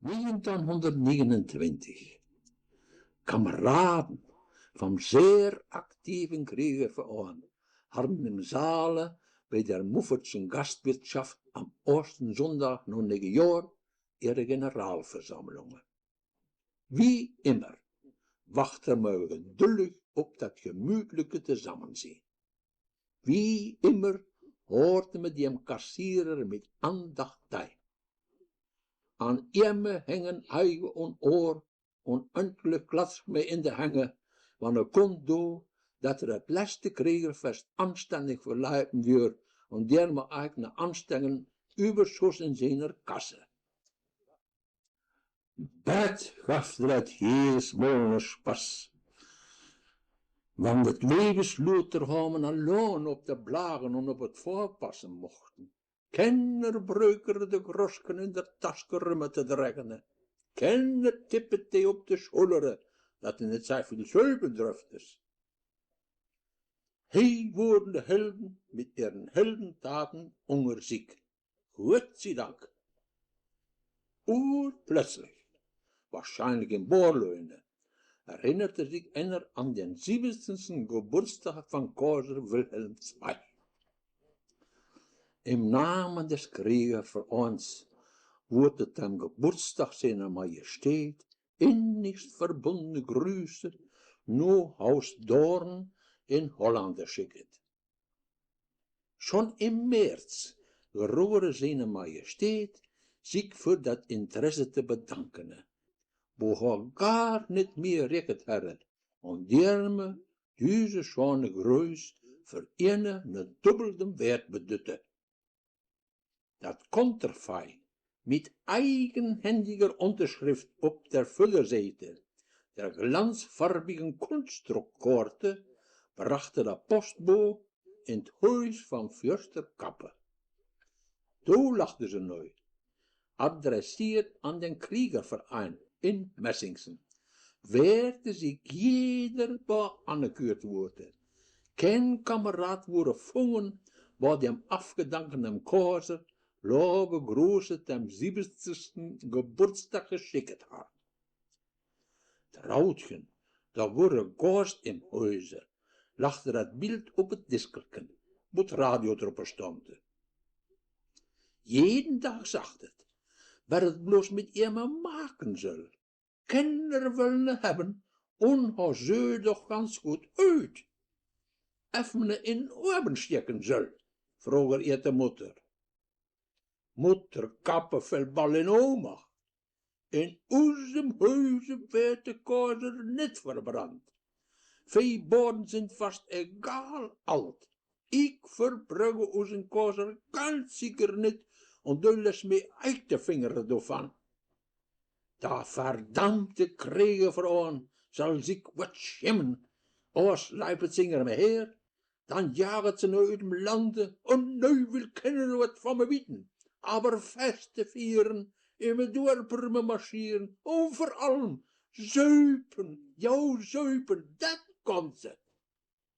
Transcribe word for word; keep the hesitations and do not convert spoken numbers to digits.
Negenteihnhundertnegenentwintig. Kameraden vom sehr aktiven Kriegerverein harren em Saale bei der Muffertschen Gastwirtschaft am eersten Sonndag no Neejohr ehre Generalversammlunge. Wie immer wachte mer geduldig op dat gemütlike Tosammensien. Wie immer hoorte mer dem Kassierer mit Andacht tei. An eme hengen Eige un Ohr un endlich klatsch mer in de Hänge, wann er kunn do, dat er dat leste Kriegerfest anständig verleipen wier un dermit eig ne anständigen Überschuss in siener Kasse. Bet gaff dat jedes Mol ne Spass. Wann dat Lewes luter hamen alloon op de Blagen un op et Fohr passen mochten. Kenner bröker de Grosken in der Taske römme te dregene. Kenner tippet de op de Schullere, dat de net sei viel söpen dröftes. Hie woren de Helden mit ehren Heldentaten unger sik. Gott sei Dank. Urplötzlich, wahrscheinlich in Borlöhne, erinnerte sich einer an den siebzigsten Geburtstag von Kaiser Wilhelm zwei. Im Namen des Kriegervereins wurde dem Geburtstag seiner Majestät innigst verbundene Grüße no Haus Doorn in Holland geschickt. Schon im März gerode seine Majestät, sich für dat Interesse te bedanken, wo ha gar nit mehr rekent herre, un derme düse schone Grüß für ene ne dubbelden Wert bedütte. Dat Konterfei mit eigenhändiger Unterschrift op der Vörderseite der glanzfarbigen Kunstdruckkorte brachte der Postboot in 't Huus von Förster Kappe. Do lachte se neu, adressiert an den Kriegerverein in Messingsen, wehrte sich jeder, wo anekürt wurde. Kein Kamerad wurde fungen, wo dem afgedankenen Kaiser love Gruße dem siebzigsten Geburtstag geschickt hat. Trautchen, do wor e Gast im Huse, lachte dat Bild op et Diskelken, wo 't Radio droppe stond. Jeden Dag sacht et, wer et bloß mit eme maken soll. Kenner woll ne hebben, un ha söh doch ganz gut ut. Ef me ne in Oven stecken soll, frog er ehr de Mutter. Mutter Kappe fell bal in Ohnmacht. In usem Huse werd de Kaiser nit verbrannt. Veer Boden sind fast egal alt. Ik verbrögge usen Kaiser ganz sicher nit, un do less me eite Fingere dovan. Da verdammte Kriegerverein sall sik wat schämen. Oors leipet se inger me her, dann jaget se ne ut dem Lande, un nu will kenner wat von me wieten. Aber Feste fieren, eme Dorp römme marschieren, un vör allem söpen, jo, söpen, dat konnt se.